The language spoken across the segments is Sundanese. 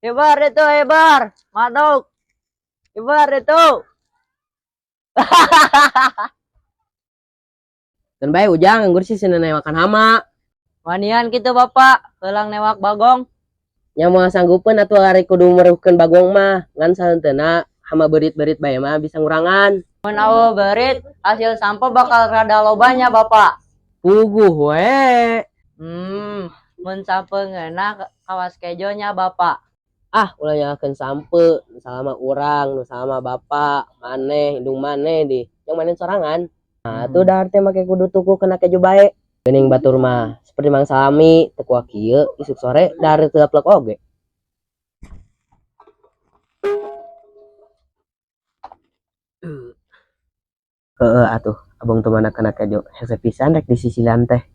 Hebar itu hebar, manuk. Hebar itu. Dan bae Ujang anggur sih cenah newakan hama. Wanian kitu Bapak, heulang newak bagong. Nya moal sanggupeun atuh ari kudu meruhkeun bagong mah, ngan sahenteuna hama beurit-beurit bae mah bisa ngurangan. Mun awewe beurit, hasil sampo bakal rada lobanya Bapak. Puguh we. Mun sampo ngeunah kawas kejo nya Bapak. Ah, ulah nyalakeun sampe, nu salah mah urang, nu salah mah bapak, maneh, indung maneh di. Yang maneh sorangan. Nah, atuh dahar teh make kudu tuku kena kejo bae. Geuning batur mah seperti Mang Salami, teu kuat kieu isuk sore dahar teu plek oge. Heeh atuh, abang teu mana kana kejo, hese pisan rek disisilan teh.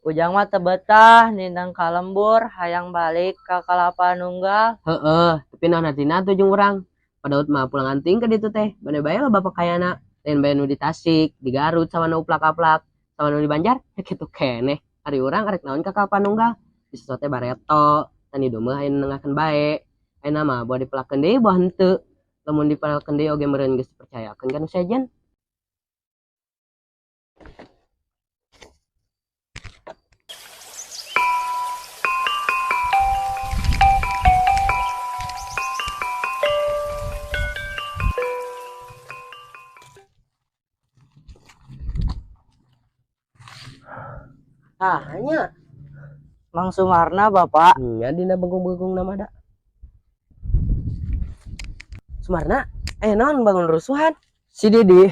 Ujang mah teu betah nindang ka lembur, hayang balik ka Kalapa Nunggal. Heeh, tapi naon hartina atuh jeung urang. Padaut mah pulang anting ka ditu teh, bade bae lah bapak kayana. Lain bae nu di Tasik, di Garut sama nu uplak-aplak, sama nu di Banjar, ya kitu keneh. Ari urang arek naon ka Kalapa Nunggal? Bisa teh bareto, tani domba aya nu nengakeun bae. Ayeuna mah boa dipelakeun deui boa henteu. Lamun dipelakeun deui oge meureun geus dipercayakeun ka nu sejen. Ah, hanya Mang Sumarna Bapak. Nya dina bengkung-bengkung nama da. Sumarna, naon bangun rusuhan? Si Didi,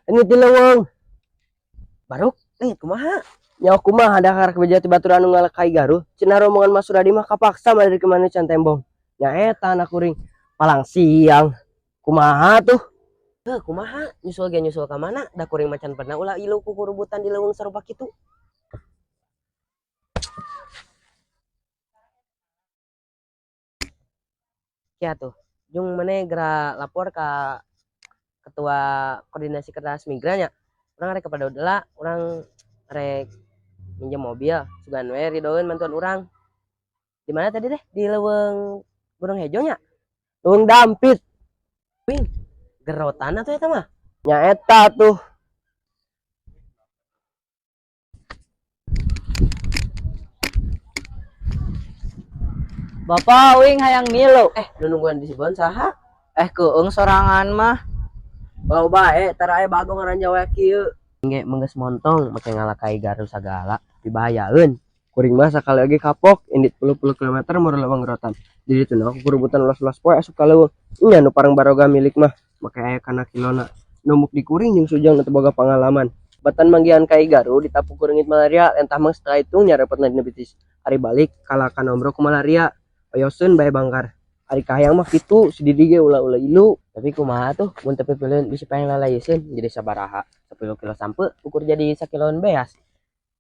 ini ti leuweung. Baruk, kumaha? Nya kumaha da karek beja ti batur anu ngalekai Garuh, cenah rombongan Mas Suradi mah kapaksa mah dari kemana can tembong. Nya eta anak kuring palang siang. Kumaha tuh? Heuh, kumaha? Nyusul ge nyusul ka mana? Da kuring macan pernah ulah ilu ku kurubutan di leuweung sarupa kitu. Kia tuh, jung maneh geura lapor ka ketua koordinasi kertas migrannya. Urang rek kepada udela, urang rek minjem mobil, sugan we ridoeun bantuan urang. Di mana tadi deh? Di leuweung Gunung Hejo nya? Leuweung Dampit. Wing, gerotan atuh eta mah. Nya eta tuh. Bapak wing hayang milu. Nu nungguan di Sibon saha? Keung sorangan mah. Bau bae, tara aya bagong ngaran Jawa kieu. Nge menggeus montong make ngalakai Garuh sagala, dibahayaeun. Kuring mah sakali oge kapok, indit puluh-puluh kilometer murah leuweung gerotan. Jadi teu aku kurubutan ulas-ulas poe asup ka leuweung. Nya nu parang baroga milik mah, make aya kana kilona. Numbuk di kuring jeung Sujang nu teu boga pangalaman. Batan manggihan kai Garuh ditapu kureungit malaria, entah mah setelah itu nya repotna dina betis. Ari balik kalahkan nombro ku malaria. Oyoseun bae bangkar. Ari kahayang mah kitu, si Didi ge ulah-ulah ilu. Tapi kumaha tuh, mun teu pipilieun bisi paeng lalayeseun jadi sabaraha? 10 kilo sampe ukur jadi sakiloan beas.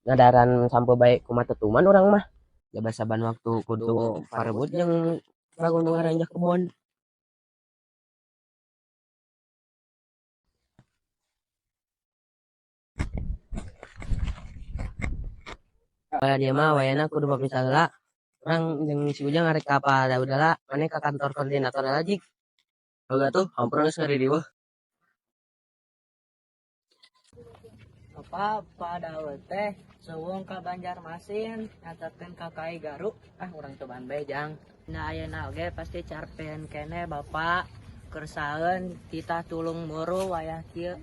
Ngadaran sampe bae kumaha tetuman urang mah. Jaba saban waktu kudu parebut jeung bangun ngaranjah kebon. Dia mah wayana kudu papisah heula. Urang jeung si Ujang arek ka apa da udahlah, maneh ka kantor koordinator heula jig. Heula tuh, hampura geus ngaridiweuh. Bapak pada teh suwung ka Banjarmasin nyatetkeun ka Kai Garuh. Ah, urang cobaan bae jang. Nah ayeuna oge pasti carpeun keneh Bapak. Kersaeun titah tulung muru wayah kieu.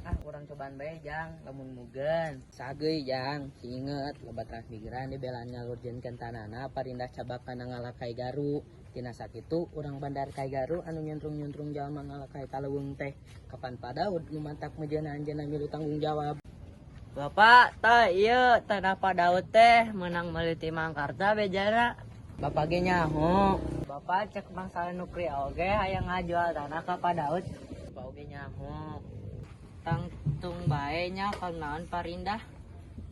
Ah, urang cobaan bae jang, lamun mugen. Sageuy jang, si inget loba transmigran di belaan ngalurjenkeun tanana parindah cabakan ngalakai Garuh. Tina sakitu urang bandar Kai Garuh anu nyuntrung-nyuntrung jalma ngalakai ka leuweung teh. Kapan padaud nu mantak mejeuna anjeunna milu tanggung jawab. Bapak, tah ieu tanah padaud teh meunang meuli ti Mangkarta bejana. Bapak ge nyaho. Bapak cek bangsa nukri oge hayang ngajual tanah ka padaud. Bapak oge nyaho. Tangtung bae nya kunaon parindah.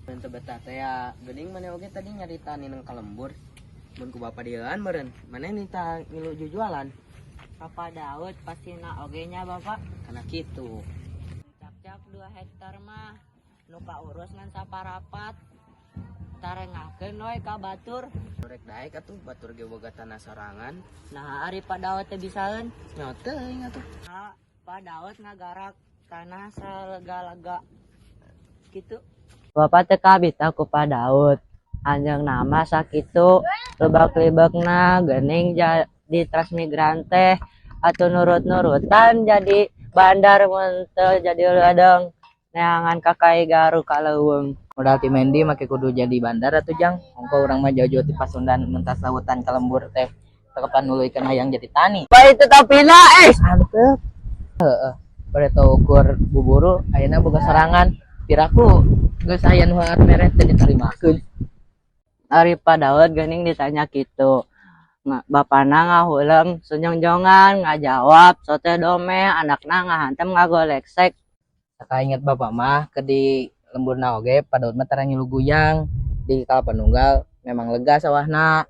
Mun teu betah teh ya, geuning maneh oge tadi nyarita nineng ka lembur. Mun ku bapak dieuan meureun, maneh nita ngilu jujualan. Ka padaud pastina oge nya Bapak. Kana kitu. Cak-cak 2 hektar mah nu kaurus ngan saparapat. Tarengahkeun we ka batur. Rek daek atuh batur ge boga tanah sorangan. Nah, ari Pak Daud teh bisaeun. Nya teuing atuh. Nah, Pak Daud ngagarak tanah salega-lega gitu. Bapak teh kabita ku Pak Daud. Anjeung nama sakitu lebak-lebakna geuning jadi transmigran teh atuh nurut-nurutan jadi bandar mun teu jadi ledeng neangan ka kai garu ka leuweung. Modal ti Mendi make kudu jadi bandar atuh jang. Ongko urang mah jauh-jauh ti Pasundan mentas lautan ka lembur teh. Tekepan nuluykeun hayang jadi tani. Bae tetap pina Antep. Heeh. Bade ukur buburu ayeuna boga sorangan. Piraku geus aya nu hangat mere teh ditarimakeun. Ari Pak Daud geuning ditanya kitu. Bapana ngahuleng senyongjongan ngajawab sote dome anakna ngahantem ngagoleksek. Sakainget bapak mah ke di lemburna oge Pak Daud mah tara ngilu guyang di Kalapa Nunggal memang lega sawahna.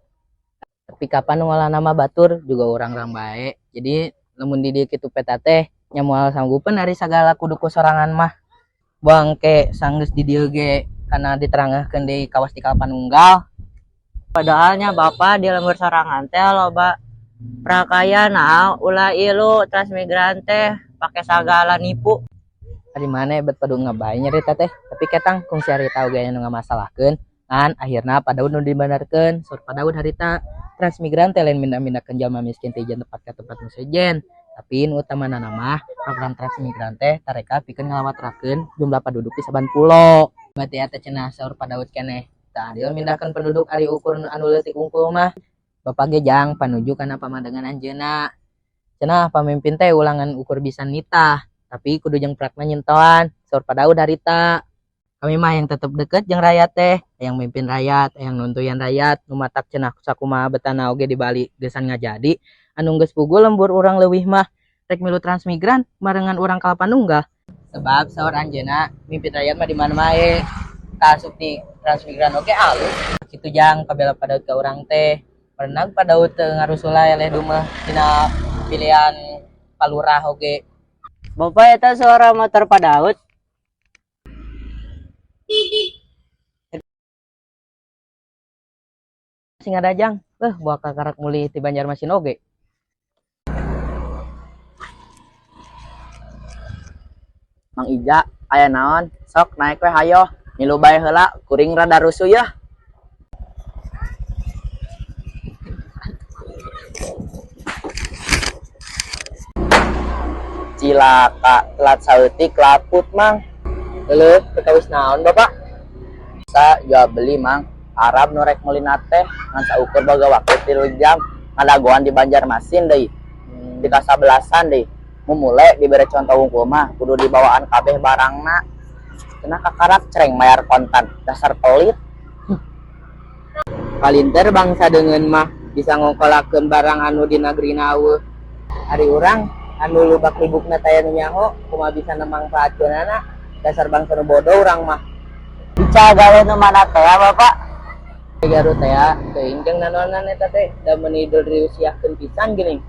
Tapi kapan ngolahna mah batur juga urang-urang bae. Jadi lamun di dieu kitu peta teh nya moal sanggupeun ari sagala kudu ku sorangan mah. Bangke sanggeus di dieu ge kana diterangkeun deui kawas di Kalapa Nunggal. Padahalnya bapak di lembur sorangan teh loba prakayana ulah ilu transmigran teh pake sagala nipu. Ari mana bet padu ngabae nyarita teh, tapi ketang kungsi harita oge anu ngamasalahkeun. Ngan akhirna Pak Daud nu dibenarkeun, saur Pak Daud harita transmigran teh lain mindah-mindahkeun jalma miskin ti tempat ka tempat nu sejen. Tapi nu utamana mah program transmigran teh tareka pikeun ngalawatrakeun jumlah penduduk di saban pulo. Berarti eta cenah saur Pak Daud keneh. Tah adil mindahkeun penduduk ari ukur anu leutik unggul mah. Bapak ge jang panuju kana pamandangan anjeunna. Cenah pamimpin teh ulangan ukur bisa nitah, tapi kudu jeung prakna nyentoan. Saur Pak Daud harita. Kami mah yang tetep deket jeung rakyat teh, yang mimpin rakyat, yang nuntuyan rakyat, nu matak cenah sakumaha betana oge di Bali geusan ngajadi, anu geus puguh lembur urang leuwih mah rek milu transmigran barengan urang Kalapa Nunggal. Sebab saur anjeunna mimpin rakyat mah di mana bae. Kaasup di transmigran oge alus. Kitu jang pabela Pak Daud ka urang teh. Pernah Pak Daud teu ngarusula eleh dumeh dina pilihan palurah oge. Bapak eta suara motor Pak Daud. Sing ada jang, buah kakarak muli ti Banjarmasin oge. Mang Ija, aya naon? Sok naik we hayo. Ngilu bae heula, kuring rada rusuh yeuh. Cilaka, telat saeutik laput, Mang. Leuh, perkawis naon, Bapak? Sa jual beli, Mang. Arab nu rek meuli teh ngan saukur boga waktu 3 jam ngadagoan di Banjarmasin deui. Di kasabelasan deui. Mumule dibere contoh wungkul mah kudu dibawaan kabeh barangna. Cenah kakarak cereng mayar kontan, dasar pelit. Palinter bangsa deungeun mah bisa ngongkolakeun barang anu di nagrina eueuh. Ari urang anu lubak libukna taya nu nyaho kumaha bisa nemangfaatkeunana, dasar bangsa nu bodoh urang mah. Bisa gawe nu mana teh ya, Bapak? Garut teh ya, teuing jeung nanonan eta teh da meuni diriusiahkeun pisan geuning.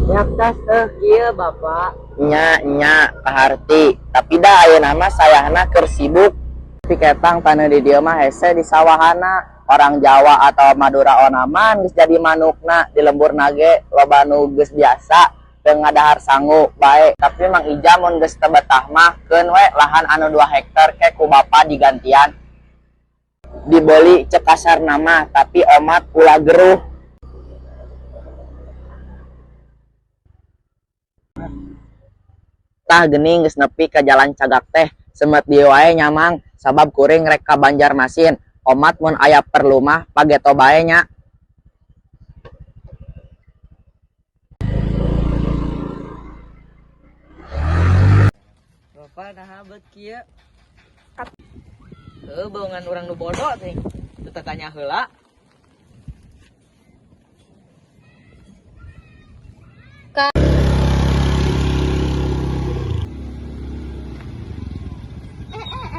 Yaktas kieu Bapak. Nya nya kaharti, tapi da ayeuna mah sayahna keur sibuk. Tapi ketang taneuh di dieu mah hese di sawahana. Orang Jawa atau Madura onaman geus jadi manukna di lembur nage loba nu geus biasa teu ngadahar sangu bae. Tapi Mang Ija mun geus teu betah mah keun we lahan anu 2 hektar ke ku bapa digantian. Dibeli cek kasarna mah tapi omat ulah geruh. Tah geuning geus nepi ka jalan Cagak teh semet dieu wae nya Mang, sabab kuring rek ka Banjarmasin. Omat mun aya perlu mah pageto bae nya. Bapak naha bet kieu? Heuh, baungan urang nu bodoh teh. Teu tatanya heula.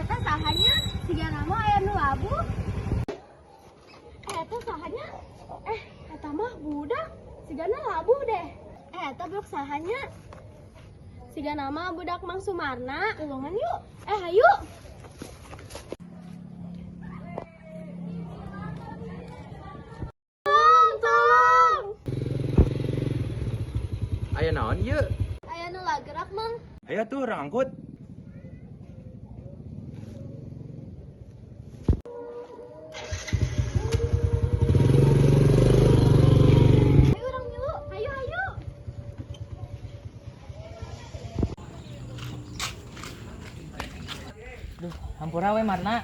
Eta sahanya siga nama aya nu labuh. Eta sahanya eta mah budak sigana labuh deh. Eta blok sahanya siga nama budak Mang Sumarna. Tulungan yuk. Hayu. Aya naon ieu? Aya nu lagerak, Mang. Ayo tuh urang angkut. Ayo urang milu. Ayo, ayo. Duh, hampura we Marna.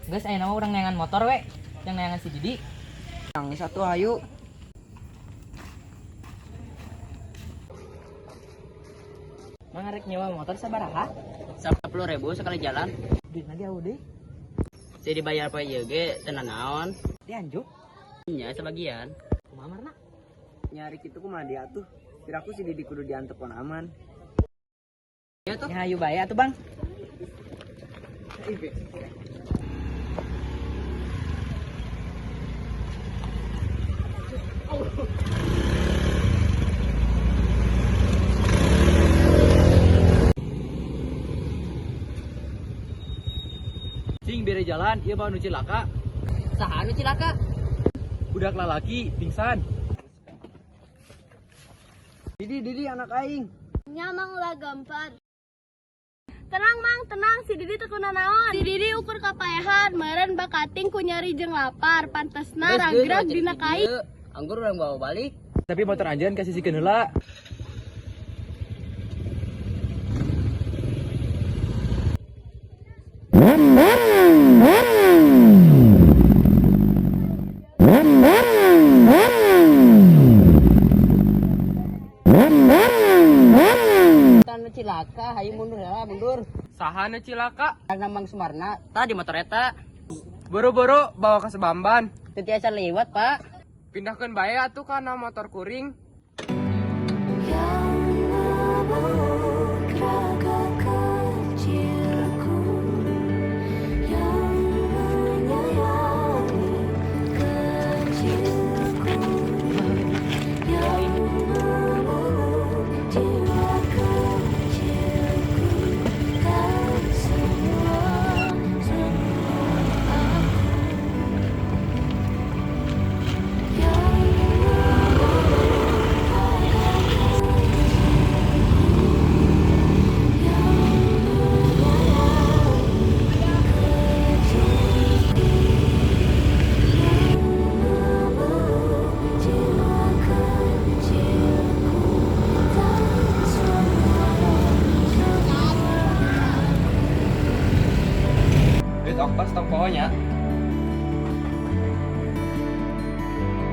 Geus ayeuna mah urang neangan motor we. Yang neangan si Didi. Yang satu ayo. Mang arek nyewa motor sabaraha? 10.000 sekali jalan. Duit lagi aku deh. Jadi dibayar poe ieu ge teu naon. Dianjuk. Nya sebagian. Kumaha Marna? Nyari kitu kumaha dia tuh. Kiraku si Didi kudu diantep pon aman. Ya tuh. Ya hayu bae atuh, Bang. Cing bere jalan, ieu mah nu cilaka. Saha nu cilaka? Budak lalaki pingsan. Didi, Didi anak aing. Nya Mang ulah gampar. Tenang Mang, tenang, si Didi teu naon. Si Didi ukur kapayahan, meureun bakating ku nyeri jeung lapar, pantesna ragrag dina kai. Anggur urang bawa balik. Tapi motor anjeun kasih sikeun heula. Tanu cilaka, hayu mundur heula, mundur. Saha nu cilaka? Karena Mang Sumarna tadi motor eta Boro-boro bawa ke Sebamban. teu tiasa lewat, Pak. Pindahkeun bae atuh kana motor kuring. Yang memeluk raga kecilku, yang menyayangi kecilku, yang memeluk jiwa kecilku, dan semua semua aku yang memeluk raga kecilku, yang menyayangi kecilku, yang memeluk jiwa kecilku, dan semua semua aku. Duit ongkos tong poho nya.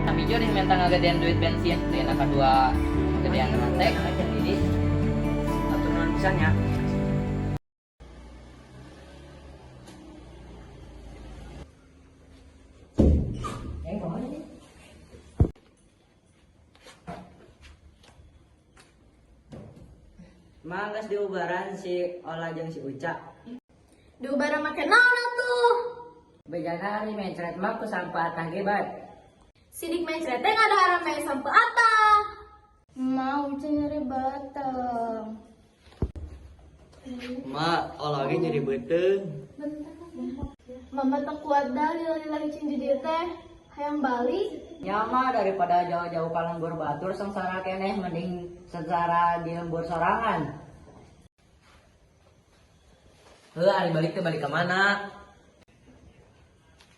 Kami jo nih minta ngagedean duit bensin, teu enak kadua gedean teh Didi. Atur nuhun pisan ya. Mang geus diubaran si Ola jeung si Uca. Diubaran make naon atuh? Bejana hari mencret mah ku sampah atah ge bae. Sidik mencret teh ngadaharan bae sampe atah. Mau nyeri batang. Ma, olah ge nyeri beuteung. Mama tak kuat dah lila-lila cing di dieu teh. Hayang balik. Ya mah daripada jauh-jauh ka lembur batur sengsara keneh mending sengsara di lembur sorangan. Heuh, ari balik teh balik ka mana?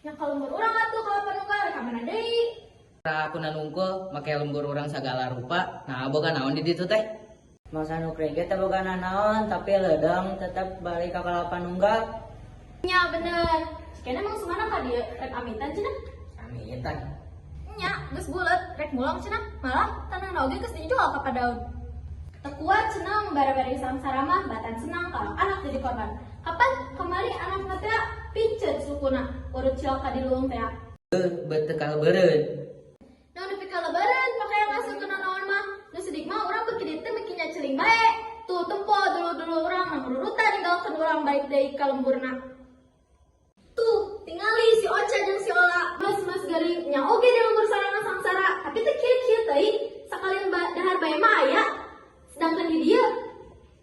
Ya ka lembur urang atuh kalau panunggal ka mana deui? Aku nungkul make lembur urang sagala rupa. Nah, boga naon di ditu teh? Masa nu ge teh boga nanaon tapi leudeng tetep balik ka Kalapa Nunggal. Nya bener. Cikena Mang Sumarna ka dieu rek amitan cenah. Amitan. Nya, geus bulet rek mulang cenah. Malah tanahna oge geus dijual ka Padaud. Teu kuat cenah bare-bare sangsara mah batan senang kalau anak jadi korban. Kapan kemari anakna teh pincet sukuna urut cilaka di luung teh. Beut teu kalebeureun. Nah, nepi ka lebaran pake ngasuh ke naon mah. Nu sidik mah urang beuki dieu teh beuki nyaceling bae. Tuh tempo dulu-dulu urang mangururutan ninggalkeun urang balik deui ka lemburna. Tuh, tingali si Ocha jeung si Ola. Mas-mas garing nya oge di lembur sarangan sangsara, tapi teu kieu-kieu teuing. Sakalian dahar bae mah aya. Sedangkan di dieu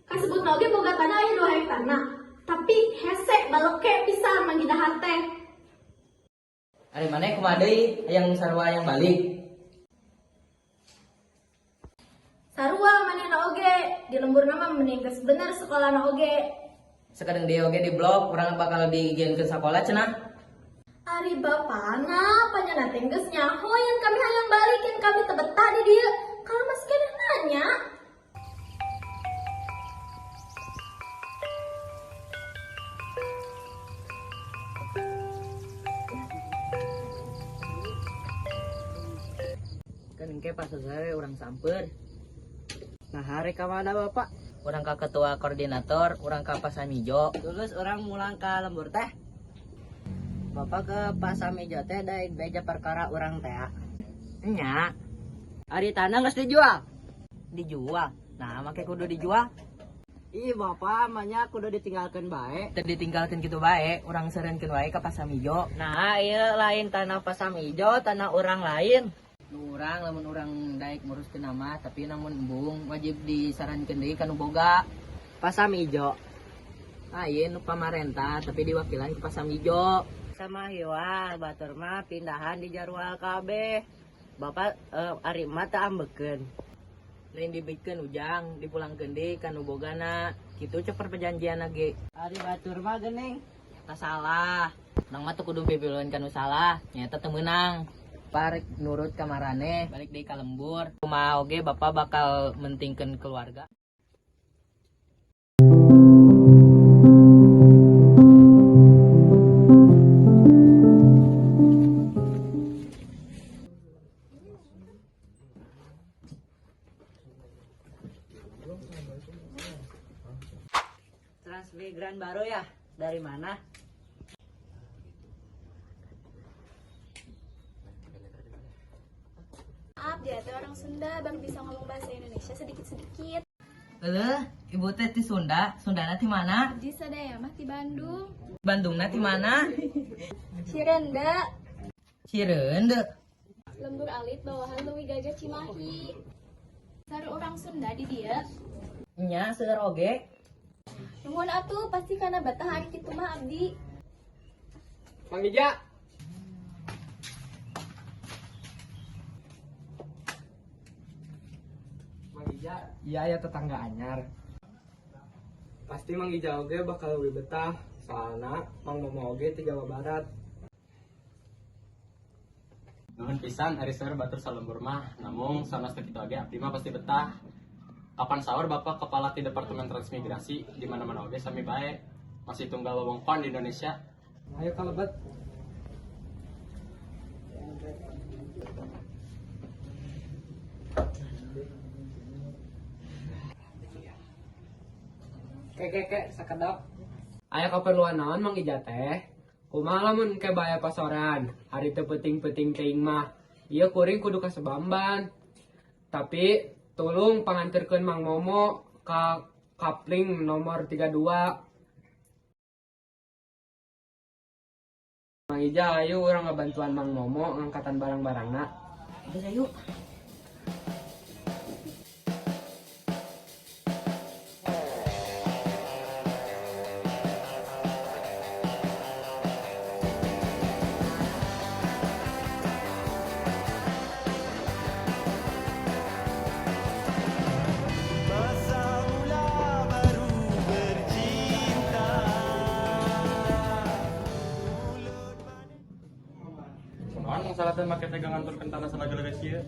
kasebutna oge boga tanah aya 2 hektarna. Tapi hese baleke pisan manggih dahar teh. Ari maneh kumaha deui hayang sarua hayang balik? Sarua manehna oge, di lemburna mah mending geus bener sekolahna oge. Sekarang dia oge di blok, urang bakal diizinkeun sakola cenah. Ari bapana panyana teh geus nyaho yen kami hayang balik yen kami teu betah di dieu. Kalau masih keneh nanya. Kan engke pas selesai urang samper. Nah, hari ka mana Bapak? Urang ka ketua koordinator, urang ka Pak Samijo. Terus urang mulang ka lembur teh. Bapak ke Pak Samijo teh daek beja perkara urang teh. Nya, Ari tanah geus dijual. Dijual. Nah, make kudu dijual. Ih, Bapak manya kudu ditinggalkeun bae. Teu ditinggalkeun kitu bae, urang seureunkeun wae ka Pak Samijo. Nah, ieu lain tanah Pak Samijo, tanah orang lain. Nu urang lamun urang daek nguruskeun nama, tapi namun embung wajib disarankeun deui ka nu boga. Pak Samijo. Ah, ieu nu pamarentah tapi diwakilan ku Pak Samijo. Sama hiwal batur mah pindahan di jarwal kabeh. Bapak ari mah teu ambekeun. Lain dibikeun ujang, dipulangkeun deui ka nu bogana. Kitu ceper perjanjian ge. Ari batur mah geuning. Eta salah. Urang mah teu kudu pipiluan ka nu salah, nyata teu meunang. Parek nurut ka maraneh, balik deui ka lembur. Kumaha oge bapak bakal mentingkeun keluarga. Transmigran baru ya? Dari mana? Maaf, dia teh orang Sunda, baru bisa ngomong bahasa Indonesia sedikit-sedikit. Eleuh, ibu teh ti Sunda, Sundana ti mana? Abdi sadaya mah ti Bandung. Bandungna ti mana? Cirende, Cireundeu. Lembur alit bawahan Leuwi Gajah Cimahi. Saru orang Sunda di dieu. Nya seueur oge. Nuhun atuh pasti kana betah ari kitu mah abdi. Mang Ija. Mang Ija, iya ya tetangga anyar. Pasti Mang Ija oge bakal lebih betah, soalna Mang Momo oge ti Jawa Barat. Nuhun pisan ari seueur batur salembur mah, namung sanes teu kitu oge abdi mah pasti betah. Kapan saur Bapak kepala ti Departemen Transmigrasi di mana-mana oge sami bae. Masih tunggal wewengkon di Indonesia. Ayo kalebet. Ke ke ke sakedap. Aya keperluan naon Mang Ija teh? Kumaha lamun ke bae pasoran, hari teu peuting-peuting teuing mah. Ieu kuring kudu ka Sebamban. Tapi tolong panganterkeun Mang Momo ka kapling nomor 32. Mang Ija ayo urang ngabantuan Mang Momo ngangkatan barang-barangna. Geus ayo. Masa mula baru bercinta. Kunaon mung salah teh make teh nganturkeun tanah salaga-laga kieu?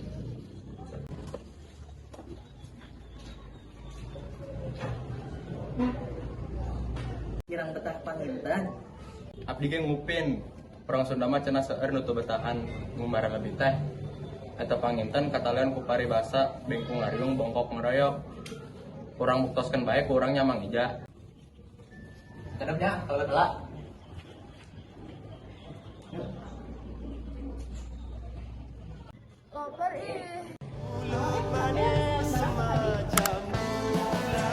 Kirang betah panginten. Abdi ge ngupin. Urang Sunda mah cenah seueur nu teu betahan ngumbar lebih teh. Eta panginten katalian ku paribasa bengkung ngariung bongkok ngeroyok. Urang buktoskeun bae ku urang nya Mang Ija. Kedepnya kalau telat. Loper ih. Mulut manis semacam gula.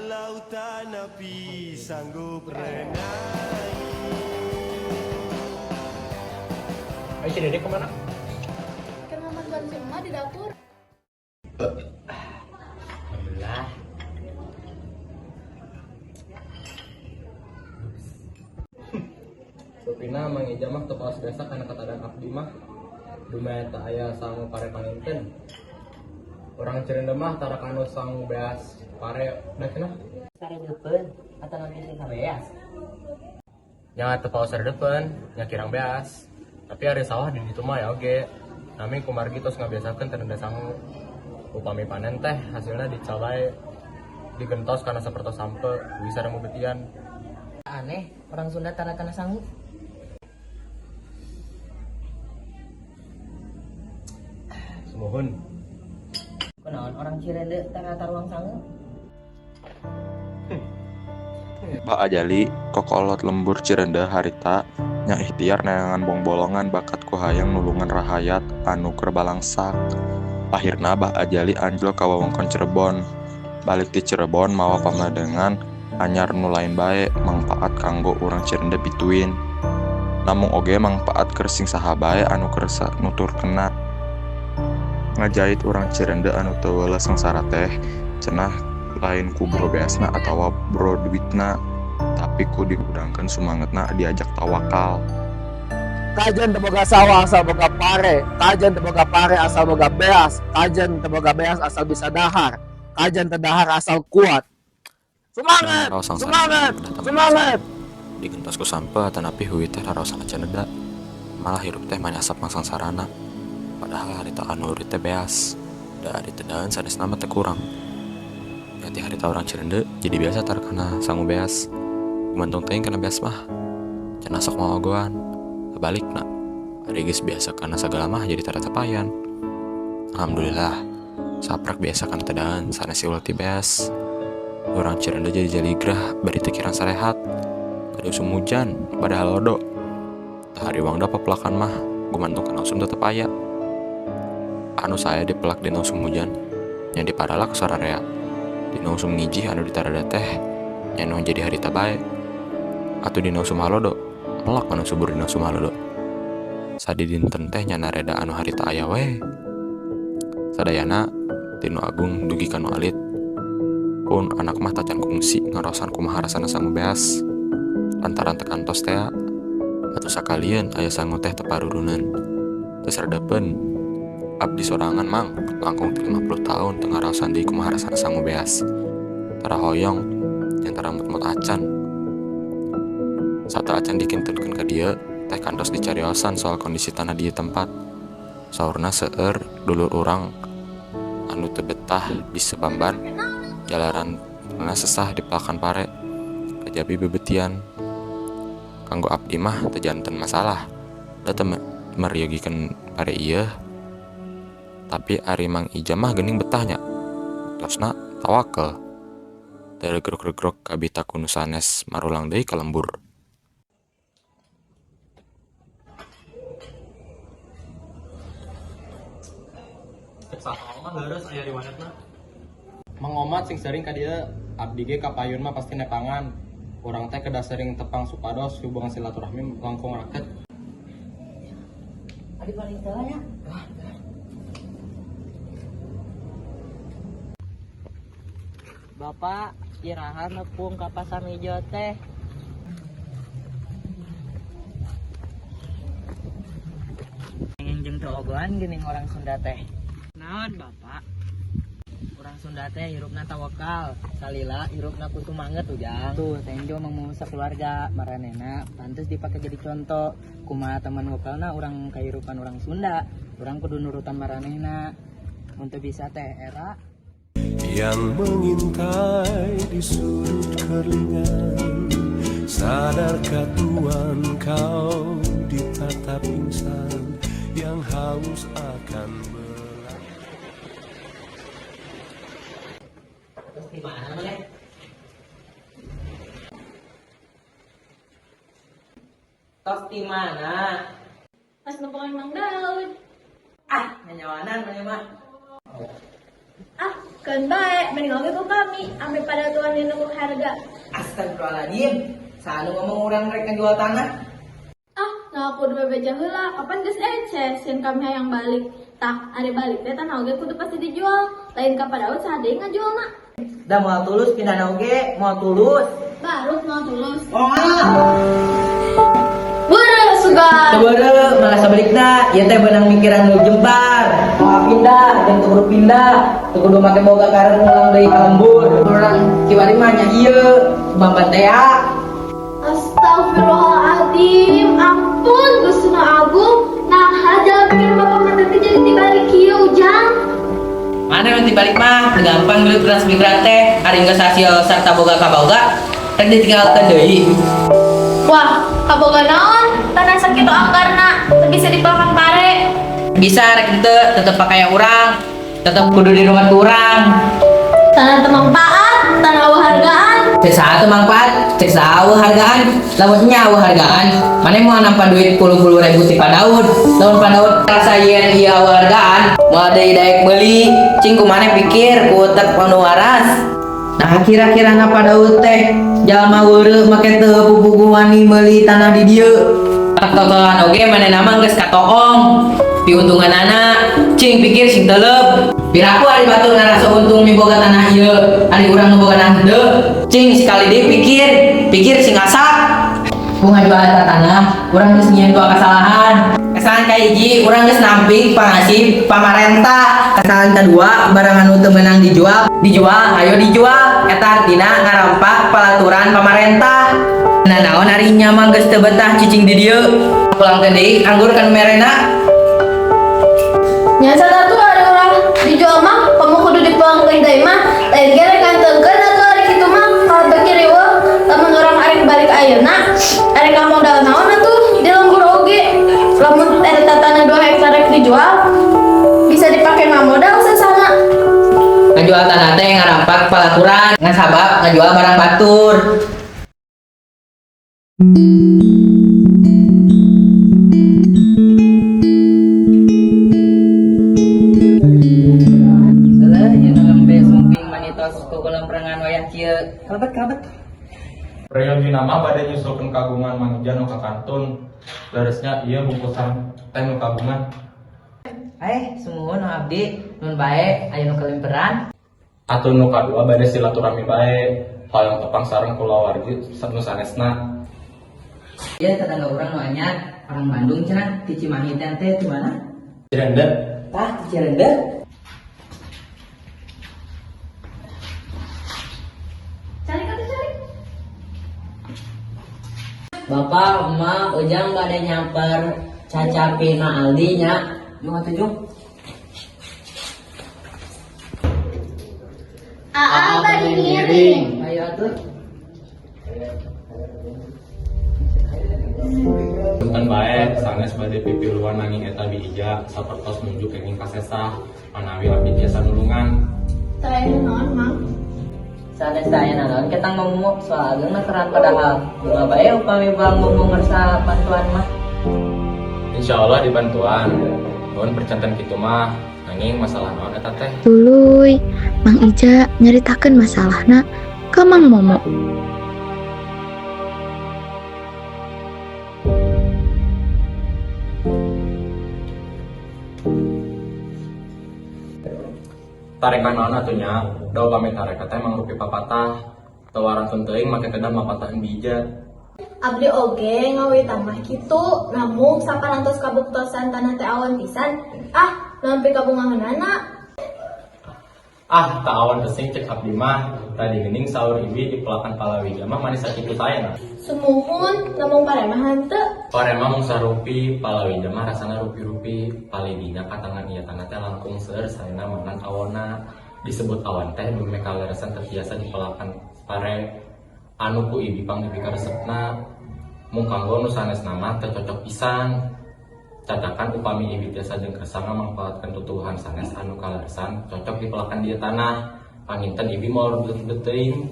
Lautan api sanggup renai. Ayo si Dede kemana? Keur ngamantuan si emak di dapur. Alhamdulillah. Rupina Mang Ija mah teu paos biasa kana katadaan abdi mah. Dumeh teu aya sangu pare panginten. Urang Cireundeu mah tara kanu sangu beas pare da cenah. Saredeupeun atanapi sing beas. Nya teu paos saredeupeun, nya kirang beas. Tapi ari sawah di ditu mah aya oge. Nami kumargi tos ngabiasakeun teu nenda sangu. Upami panen teh hasilna dicalai digentos kana sapertos sampeu dugi sareng beubeutian. Aneh, orang Sunda tara kana sangu. Sumuhun. Kunaon orang Cireundeu tara taruang sangu? Bah Ajali kokolot lembur Cireundeu harita nya ikhtiar neangan bongbolongan bakat ku hayang nulungan rahayat anu keur balangsak. Akhirna Bah Ajali anjlok ka wewengkon Cirebon. Balik ti Cirebon mawa pamadegan anyar nu lain bae mangpaat kanggo urang Cireundeu pituin. Namung oge mangpaat keur sing saha bae anu keur nuturkeunna. Ngajait urang Cireundeu anu teu weuleuh sangsara teh cenah lain ku bro beasna atawa bro duitna, tapi ku dihudangkeun sumangetna diajak tawakal. Kajen teu boga sawah asal boga pare, kajen teu boga pare asal boga beas, kajen teu boga beas asal bisa dahar, kajen teu dahar asal kuat. Semangat! Semangat! Semangat! Digentos ku sampeu atanapi hui teh raraosan ceneda. Malah hirup teh mani asap mangsangsarana. Padahal harita anu eureut teh beas. Da ari teu daeun sanesna mah teu kurang. Nya ti harita urang Cireundeu jadi biasa tara kana sangu beas. Gumantung teuing kana beas mah. Cenah sok maogoan. Sabalikna, ari geus biasa kana sagala mah jadi tara tepayan. Alhamdulillah, saprak biasa kana teu daeun sanes ulah ti beas. Urang Cireundeu jadi jaligrah bari teu kirang sarehat. Kada usum hujan, bada halodo. Tah ari wangda pepelakan mah gumantung kana usum tetep aya. Anu sae dipelak dina usum hujan nya diparalak sararea. Dina usum ngijih anu ditarada teh nya nu jadi harita bae. Atuh dina usum halodo, melak anu subur dina usum halodo. Sadidinten teh nya nareda anu harita aya we. Sadayana ti nu agung dugi ka nu alit. Pun anak mah tacan kungsi ngaraosan kumaha rasana sangu beas. Lantaran teu kantos tea, atuh sakalieun aya sangu teh teu paruruneun. Teu saredepeun. Abdi sorangan mang langkung ti 50 tahun teu ngaraosan deui kumaha rasana sangu beas. Tara hoyong jeung tara mut-mut acan. Sateu acan dikintunkeun ka dieu teh kantos dicariosan soal kondisi tanah di ieu tempat. Saurna seueur dulur urang anu teu betah di Sebamban jalaran sesah dipelakan pare kajabi bebetian. Kanggo abdi mah teu janten masalah da teu meryogikeun pare ieu. Tapi ari Mang Ija mah geuning betahnya. Tosna tawakal. Teu regrok-regrok kabita ku nu sanes marulang deui ka lembur. Cek saha mah leureus aya riwayatna. Mang Omat sing sering ka dieu, abdi ge ka payun mah pasti nepangan. Urang teh kedah sering tepang supados hubungan silaturahmi langkung raket. Adi paling teu nya. Bapak, iraha nepung ka Pasar Ijo teh. Pengen jeung teu ogoan geuning orang Sunda teh. Naon Bapak? Urang Sunda teh hirupna tawakal, salila hirupna ku sumanget ujang. Tuh, Tenjo mang mau sakeluarga, maranehna pantes dipake jadi contoh. Kumaha teman wokalna urang kahirupan urang Sunda, urang kudu nurutan maranehna. Mun teu bisa teh era yang mengintai di sudut kerlingan. Sadarkah Tuhan kau ditatap insan yang haus akan belas. Terus di mana maneh? Tos di mana? Pas nepungan Mang Daud. Ah, nyanyawanan maneh mah. Ah, keun bae, mending oge ku kami, ampe pada tuan nunggu harga. Astagfirullahaladzim, selalu ngomong urang rek ngejual tanah. Ah, ngaku dua beja heula, kapan geus eceh, sieun kami hayang balik. Tah, ari balik teh tanah oge kudu pasti dijual. Lain ka Pak Daud saha deui ngajualna. Da moal tulus pindah oge, moal tulus. Baru moal tulus. Moal. Buruan. Sugan. Teu beureuh, malah sabalikna, ieu teh beunang mikiran nu jembar. Moal pindah, jeung teu kudu pindah, teu kudu make boga karep mulang deui ka lembur. Urang kiwari mah nya ieu, bamban tea. Astagfirullahaladzim, ampun Gusti Nu Agung. Nah, jalan pikir bapak mah teh jadi dibalik kieu Ujang. Mana nu dibalik mah, teu gampang gelut transmigran teh, ari geus hasil sarta boga kaboga, rek ditinggalkeun deui. Wah, kaboga naon? Tanah sakitu anggarna, teu bisa dipelakan pare. Bisa rek henteu, tetep pakaya urang, tetep kudu di rumah ku urang. Tanah teu mangpaat, tanah euweuh hargaan. Cek saha teu mangpaat, cek saha euweuh hargaan, lamun nya euweuh hargaan, maneh moal nampa duit puluh-puluh ribu ti Pak Daud. Lamun Pak Daud rasa yen ieu euweuh hargaan, moal deui daek meuli, cing ku maneh pikir ku utek anu waras. Nah kira-kira na Pak Daud teh jalma weureuh make teu pupugu wani meuli tanah di dieu. Tok-tokan oge manehna mah geus katoong. Piuntunganana, cing pikir sing telep. Piraku ari batur ngarasa untung miboga tanah ieu, ari urang nu boga tanah henteu. Cing sekali deui pikir, pikir sing asak. Ku ngajual eta tanah, urang geus nyieun dua kesalahan. Kesalahan kahiji, urang geus nampik pangasih pamarentah. Kesalahan kedua, barang anu teu meunang dijual, dijual, ayo dijual. Eta artina ngarampak palaturan pamarentah. Nah naon ari nya mah geus teu betah cicing di dieu. Pulangkeun deui anggur kan merena. Nya atuh ari urang dijual mah, kamu kudu dipulangkeun deui mah. Lain ge rek ngantengkeun atuh ari kitu mah, kalau beuki riweuh. Lamun urang arek balik ayeuna, arek ngamodal naon atuh di lembur oge. Lamun eta tanah 2 hektar rek dijual, bisa dipake ngamodal sesana. Ngajual tanah teh ngarampak palaturan, ngan sabab ngajual barang batur. Leuh, ieu nu nembe sumping manitos kukulemperengan wayah kieu. Kalebet kalebet. Prayogi nama bade nyusulkeun kagungan Mang Ija nu ka kantun. Leresnya ieu bungkusan teh nu kagungan. Sumuhun nu abdi, nun bae aya nu kalemperan. Atuh nu kadua bade silaturahmi bae, hoyong tepang sareng kulawargi nu sanesna. Ieu tetangga urang nu anyar, orang Bandung cenah, ti Cimahi teh teh di mana? Cirende. Tah, ti Cirende. Cari atuh cari. Bapak, emak, Ujang bade nyamper Cacapi Ma Aldi nya. Jung atuh jung. Aa bade ngiring. Ayo atuh. Punten bae sanes bade pipiluan nanging eta Bi Ija sapertos nuju kenging kasesah manawi abdi tiasa nulungan. Teu aya naon, Mang? Sanes teh aya nanaon ketang mamumuk soal ageung keran padahal. Bunga bae upami Bang Mumu ngersa bantuan mah. Insyaallah dibantuan. Nuhun percanten kitu mah nanging masalah naon eta teh? Tuluy, Mang Ija nyaritakeun masalahna ka Mang Momo. Tarekan naon atuh nya, da upami tareka teh mangrupi papatah. Teu warangkeun teuing make kedah mapatahan Bi Ija. Abdi oge ngawitan mah kitu, namung saparantos kabuktosan tanah teh awan pisan. Ah, naon pikabungaheunana? Ah, tak awan pesing cek abdi mah. Tadi geuning saur ibi dipelakan palawija mah manis sakitu saena. Sumuhun, namung pare mah henteu. Pare mah mung sarupi, palawija mah rasana rupi-rupi. Palidina katangan ieu tanah teh langkung seueur saena menang awonna. Disebut awan teh dumeh kaleresan teu tiasa dipelakan pare. Anu ku ibi pang dipikaresepna. Mung kanggo nu sanesna mah teu cocok pisan. Cacakan upami ibi tiasa jeung kersa ngamangpaatkeun tutuwuhan sanes anu kaleresan cocok dipelakan di tanah. Panginten ibi moal rudet-rudet teuing.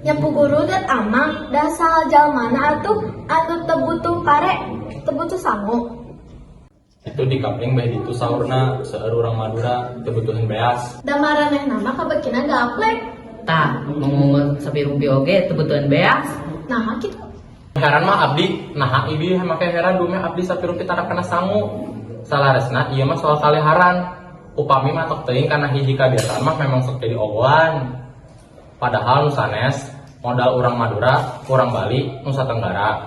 Nya pugurudet amang, da saha jalmana atuh anu teu butuh pare, teu butuh sangu. Itu di kapling bae ditu saurna, seueur urang Madura teu butuheun beas. Da maranehna mah kabekina gaplek. Tah, mungut sapi-rupi oge teu butuheun beas. Naha kitu? Heran mah abdi, naha ibi make heran dumeh abdi sapi-rupi tara kana sangu. Salaresna ieu mah soal kaleharan. Upami matok teuing kana hiji kabiasaan mah memang sok jadi ogoan. Padahal nu sanes modal urang Madura, urang Bali, Nusa Tenggara.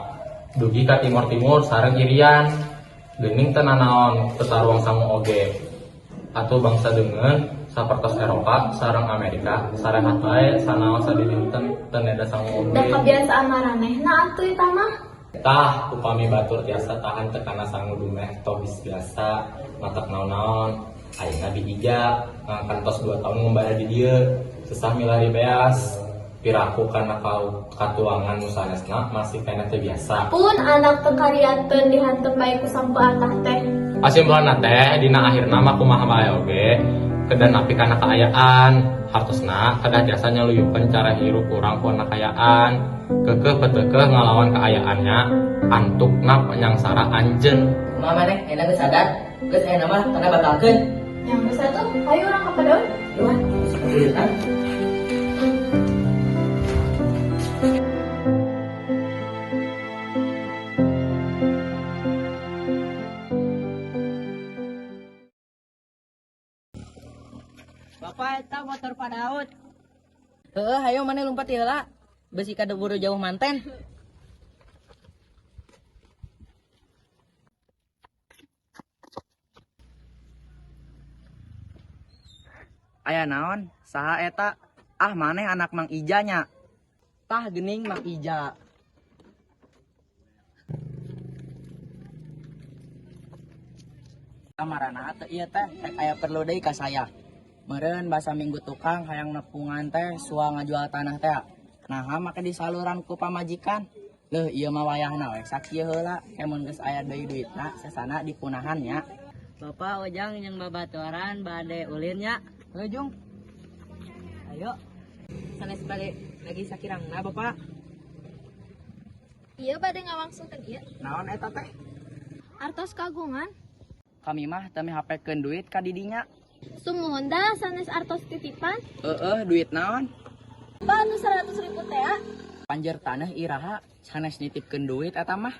Dugi ka Timor Timur sareng Irian. Geuning teu nanaon teu taruang sangu oge. Atuh bangsa deungeun sapertos Eropa sareng Amerika sarehat bae sanaos sadidinten teu neda sangu Da oge. Kebiasaan maranehna atuh eta mah. Tah, upami batur tiasa tahan teu kana sangu dumeh tobis biasa, matak naon-naon. Ayeuna Bi Ija, ngangkan tos 2 tahun ngumbara di dieu, sesah milari beas. Piraku kana katuangan nu sanesna masih keneh teu biasa. Pun anak teu kariateun dihantep bae ku sampeu atah teh. Kasimpulanna teh dina akhirna mah kumaha bae oge kedah napi kana kaayaan. Hartosna kedah tiasa nyaluyukeun cara hirup urang ku kaayaan. Keukeuh peuteukeuh ngalawan kaayaannya antukna panyangsara anjeun. Kumaha maneh ayeuna geus sadar? Geus ayeuna mah tanda batalkeun. Yang geus atuh, ayo urang ka Pa Daud. Wah, buyutan. Bapak eta motor Pak Daud. Heeh, hayo maneh lumpat heula. Besi kadeburu jauh manten. Aya naon? Saha eta? Ah, maneh anak Mang Ija nya. Tah geuning Mang Ija. Kamarana teh ieu teh rek aya perlu deui ka saya. Meureun basa minggu tukang hayang nepungan teh sua ngajual tanah teh. Naha make disaluran ku pamajikan. Leuh ieu mah wayahna we sakieu heula, mun geus aya deui duitna sesana dipunahan nya. Bapak Ojang jeung babaturan bade ulin nya. Heuh Jung. Ayo. Sanes bade lagi sakirangna Bapak. Ieu bade ngawangsulkeun ieu. Naon eta teh? Artos kagungan. Kami mah teu mihapekeun duit ka didinya. Sumuhun da sanes artos titipan. Heeh, duit naon? Pak anu 100 ribu teh. Panjer tanah iraha sanes nitipkeun duit eta mah.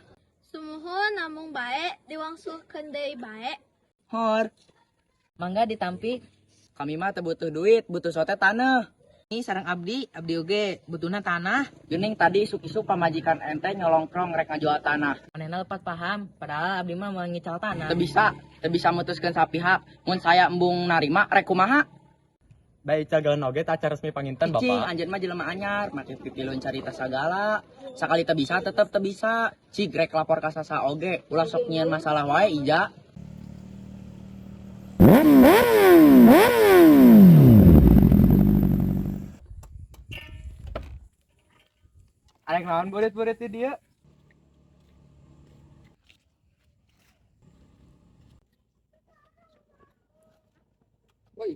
Sumuhun namung bae diwangsulkeun deui bae. Hor. Mangga ditampi. Kami mah teu butuh duit, butuh sote tanah. Ini sareng abdi, abdi oge butuhna tanah. Geuning tadi isuk-isuk pamajikan ente nyolongkrong rek ngajual tanah. Manehna lepat paham, padahal abdi mah moal ngical tanah. Teu bisa mutuskeun sapihak. Mun saya embung narima rek kumaha? Bae cagalan oge teh acara resmi panginten Cicing, Bapak. anjeun mah jelema anyar, make pipilun carita sagala. Sakali teu bisa tetep teu bisa. Cig rek lapor ka sasa oge, ulah sok nyieun masalah wae Ija. Arek naon burit-burit di dieu? Woi.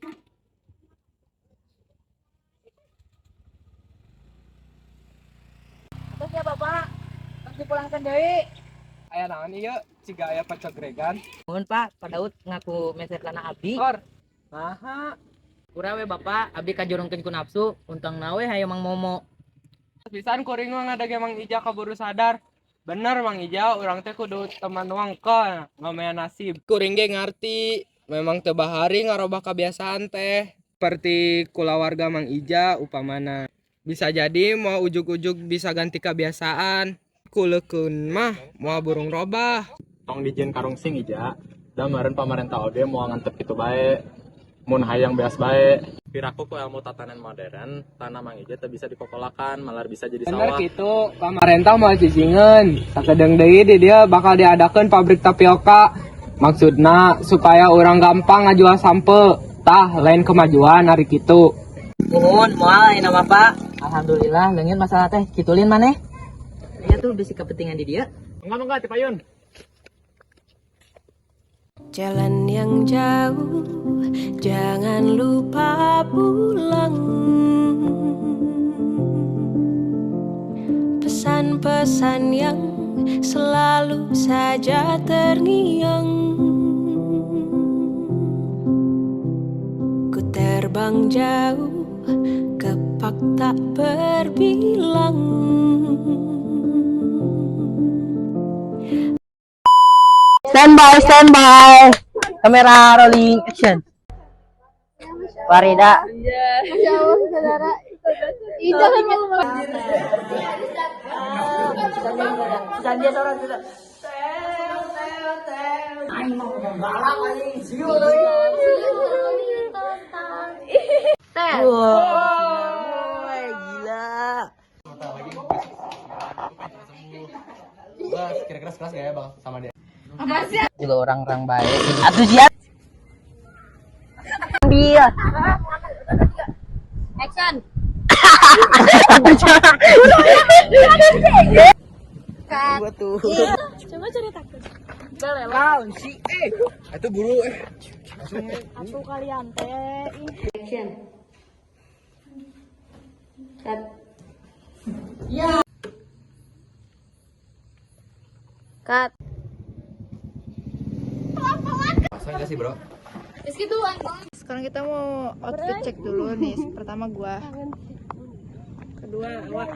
Terus ya Bapak, terus dipulangkan deui. Aya naon ieu? Ciga aya pacegregan. Mohon Pak, Pak Daud ngaku meser tanah abdi. Hor. Naha? Kurang we Bapak, abdi kajorongkeun ku nafsu, untungna we hayo Mang Momo. Pisan kuring mah ngadage Mang Ija kaburu sadar. Bener Mang Ija, urang teh kudu teman wangkal ngamaya nasib. Kuring ge ngarti, memang teu bahari ngarobah kebiasaan teh. Seperti kulawarga Mang Ija upamana. Bisa jadi mau ujug-ujug bisa ganti kebiasaan. Kuleukeun mah moal burung robah. Tong dijieun karungsing Ija. Da meureun pamarentah oge moal ngantep kitu bae. Mun hayang beas bae. Piraku ku ilmu tatanan modern, tanah Mang Ija teu bisa dikokolakan, malah bisa jadi Bener sawah. gitu, pamarentah moal cicingeun. Sakedeung deui di dieu bakal diadakeun pabrik tapioka. Maksudna supaya urang gampang ngajual sampeu. Tah, lain kemajuan ari kitu. Mohon moal ayeuna mah Pak. Alhamdulillah leungit masalah teh kitulin maneh. Iya tuh bisi kepentingan di dieu. Enggak mangga ti payun. Jalan yang jauh, jangan lupa pulang. Pesan-pesan yang selalu saja terngiang. Ku terbang jauh, kepak tak berbilang. Stand by, stand by. Kamera rolling action. Farida. Masya Allah, saudara. Ih, jangan malu-malu. Susan dia seorang sudah. Aing mau ngomong galak anjing, siul euy. Teh. Wah, gila. Gua kira-kira sekelas gak ya bang sama dia? Juga orang-orang baik. Atuh siap. Ambil. Action. Cut. Gua tuh. Coba ceritakan. Kaun sih. Itu buru. Aku kalian teh. Action. Cut. Ya. Cut. Masa enggak sih, Bro? Sekarang kita mau outfit check dulu nih. Pertama gua. Kedua, Wak.